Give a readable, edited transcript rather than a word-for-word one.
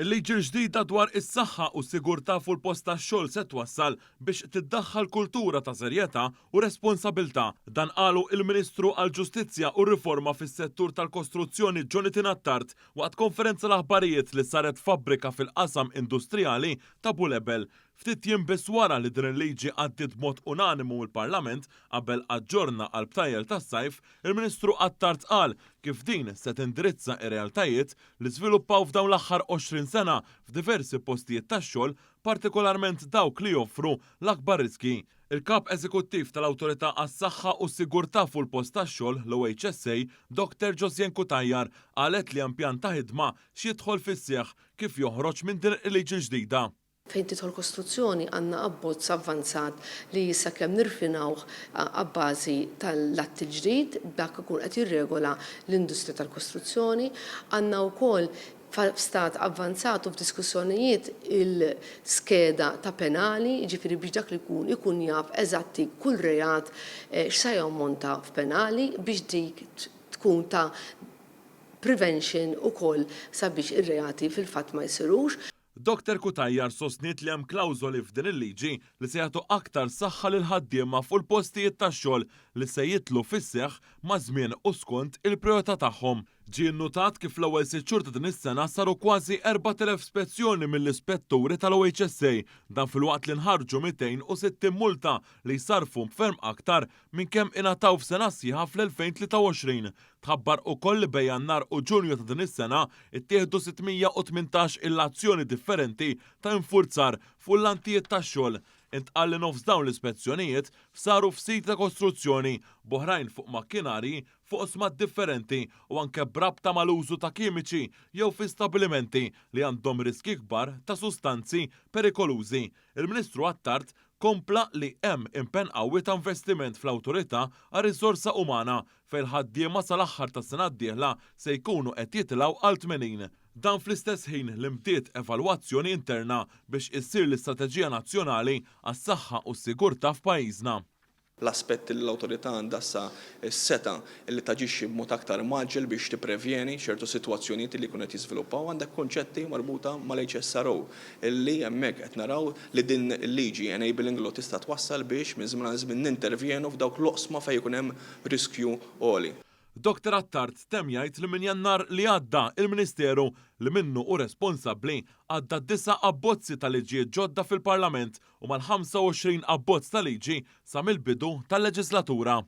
Il-liġi l-ġdida dwar is-saħħa u s-sigurtà fuq il-post tax-xogħol se twassal biex tiddaħħal kultura ta' serjetà u responsabilità. Dan qalu il-Ministru għall-Ġustizzja u r-Riforma fis-Settur tal-Kostruzzjoni Jonathan Attard waqt konferenza l-aħbarijiet li saret f'fabbrika fil-qasam industrijali ta' Bulebel. Ftit jiem biss wara li din il-liġi għaddiet b'mod unanimu mill-Parlament qabel aġġorna għall-btajjel tas-sajf, il-Ministru Attard qal kif din se tindirizza r-realtajiet li żviluppaw f'dawn l-aħħar 20 sena f'diversi postijiet tax-xogħol, partikolarment dawk li joffru l-akbar riskji. Il-Kap Eżekuttiv tal-Awtorità għas-Saħħa u s-Sigurtà fuq il-Post tax-Xogħol, l-OHSA, Doctor Josianne Cutajar, qalet li hemm pjan ta' ħidma x'jidħol fis-seħħ kif joħroġ minn din il-liġi l-ġdida. Fejn tidħol kostruzzjoni għandna abbozz avvanzat li issa kemm nirfinawh abbażi tal-att il-ġdid, dak ikun qed jirregola l-industrija tal-kostruzzjoni. Għandna wkoll f'stat avvanzat u f'diskussjonijiet il-skeda ta' penali, jiġifieri biex dak li jkun ikun jaf eżatti kull reat x'sa jammonta f'penali biex dik tkun ta' prevention ukoll sabiex ir-reati fil-fatt ma jsirux. Doctor Cutajar sostniet li hemm klawżoli f'din il-liġi li se jagħtu aktar saħħa lill-ħaddiema fuq il-postijiet tax-xogħol li se jidħlu fis-seħħ maż-żmien u skont il-prijorità tagħhom. Ġie nnutat kif fl-ewwel sitt xhur ta' din is-sena saru kważi 4,000 spezzjoni mill-ispetturi tal-OHSA, dan filwaqt li nħarġu 260 multa li jsarrfu ferm aktar minn kemm ingħataw f'sena sħiħa fl-2023. Tħabbar ukoll li bejn Jannar u Ġunju ta' din is-sena ttieħdu 618 il azzjoni differenti ta' infurzar fuq il-lantijiet tax-xogħol. Intqal li nofs dawn l-ispezzjonijiet saru f'siti ta' kostruzzjoni, b'oħrajn fuq makkinarji f'oqsma differenti u anke b'rabta mal-użu ta' kimiċi jew fi stabbilimenti li għandhom riskji kbar ta' sustanzi perikolużi. Il-Ministru Attard kompla li hemm impenn qawwi ta' investiment fl-Awtorità għar-Riżorsa Umana fejn l-ħaddiema sal-aħħar tas-sena d-dieħla se jkunu qed jitilgħu għal 80. Dan fl-istess ħin li nbdiet evalwazzjoni interna biex issir l-istrateġija nazzjonali għas-saħħa u s-sigurtà f'pajjiżna. L-aspett li l-Awtorità għandha issa s-setgħa li taġixxi b'mod aktar mgħaġġel biex tipprevjeni ċertu sitwazzjonijiet li jkunu qed jiżviluppaw. Għandek kunċetti marbuta mal-HSRO li hemmhekk qed naraw li din il-liġi enabling law tista' twassal biex minn żmien għal żmien nintervjenu f'dawk l-oqsma fejn ikun hemm riskju għoli. Dottor Attard temm jgħid li minn Jannar li għadda il-Ministeru li minnu hu responsabbli għadda disa' abbozzi ta' liġijiet ġodda fil-Parlament u mal-25 abbozz ta' liġi sa mill-bidu tal-leġislatura.